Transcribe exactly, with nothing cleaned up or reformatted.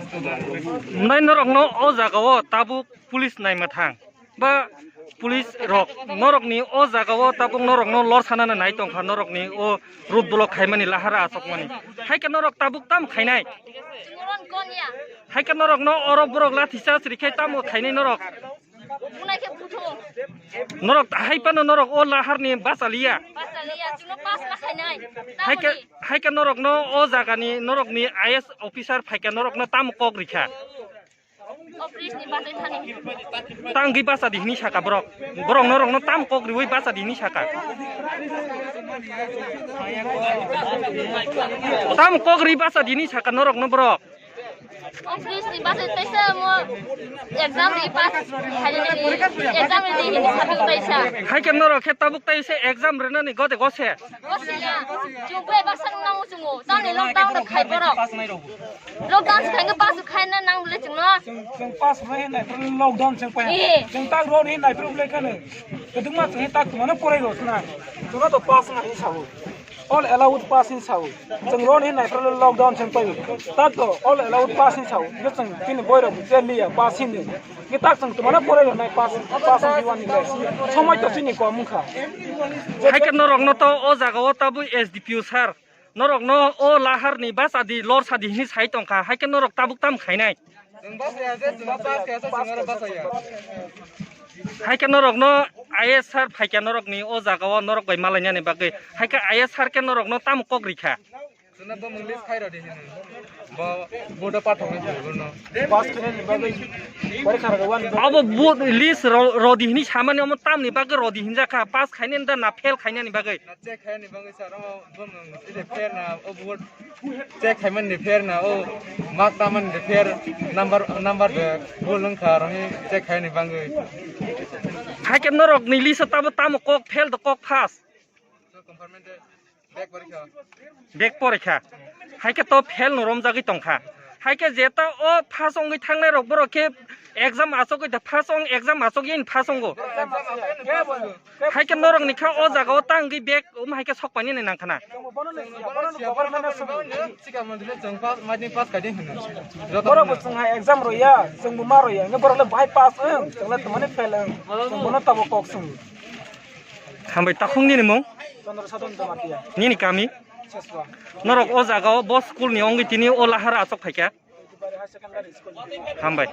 Nai norokno o jagao tabuk police naima thang ba police rok norokni o jagao tabuk norokno lor sanana nai tongkha norokni o road block khaimani lahara asokmani. Haikhe norok tabuk tam khainai? Haikhe norokno oro borok lathi charge rikhai tamo khainai norok? Norok hai phano norok o laharni bachaliya. Haikhe, haikhe norokno o jagani norokni I S officer phaikha norokno tamo kok rikha? Tangwi bachadi hini saka borok. Borok norokno tamo kok riwi bachadi hini saka. Tamo kok ri bachadi hini saka norokno borok. Office ni bachai taisa mo exam ri pass khainani, exam ri hini satung taisa. Haikhe norok khe tabuk taisa exam rinani gode gose. Gosiya, chukwe baksa nang chungo, tamni lockdown da khai borok. Lockdown se khainge pass khaina nang bole chungno. Chwng, chwng pass rinai hinai lockdown chwng pai. Eh. Chwng tak ro hinai problem khane. Kedung ma chwng tak mano porai ro sna. Chwng to pass ngai sabu. All allowed pass hin sao. Chwng ron hin nai phra lockdown chwng pai. Tak to all allowed pass hin sao. Nge chwng tini boy rok je liya pass hin ni. Nge tak chwng tumana porai rok nai pass, pass hin diwan ni le. Somoi to chini kom wngkha. Haikhe norok no to o jaga o tabuk S D P O sir. Norok no o lahar ni bachadi lor sadi hini sai tongkha. Haikhe norok tabuk tam khainai. Chwng bachaya se, chwng pass kaya se, chwng aro bachaya. Haikhe norokno I S sir phaikha norokni o jagao norok bai malainani bagwi. Haikhe I S sir khe norokno tamo kok rikha? Chwngno bo mung list khai rwdi hino. Bo board-o pathogwi phunukgwino. Pass khainani bagwi, porikha rwgwani bagwi. Abo bo list ro-, rwdi hini samani omo tamni bagwi rwdi hinjakha? Pass khainani da na fail khainani bagwi? Na check khainani bagwi sir, omo bo mung fail na, o board Check khaimani ni pher na, o mark tamani ni pher, number, number de bul wngkha, rohi check khaini bangwi. Haikhe norok ni list o tamo tamo kok fail do kok pass? Bek porikha. Bek porikha. Haikhe to fail no romjagwi tongkha. Haikhe jeta o pass wngwi thangnai rok borok khe exam achogwi da pass wng, exam achogwi pass wngo. Haikhe norok ni kha o jaga o tangwi bek um haikhe sok painani nangkhana. Chwng bono ni siya, bono ni government no swngwi. Chika mantri le chwng pass, maitri pass kaidi hino. Joto borok bo hino. Chwng hai exam roya, chwng bo ma roya, hwnkhe borok le bahai pass wng, chwng le twmani fail wng. Chwng bono tabo kok swngwi. Hambai takhung nini mung? Chandra Sadhan Jamatia. Nini kami? Cheswa. Norok o jaga o bo school ni wngwi tini o lahar achok phaikha. Hambai.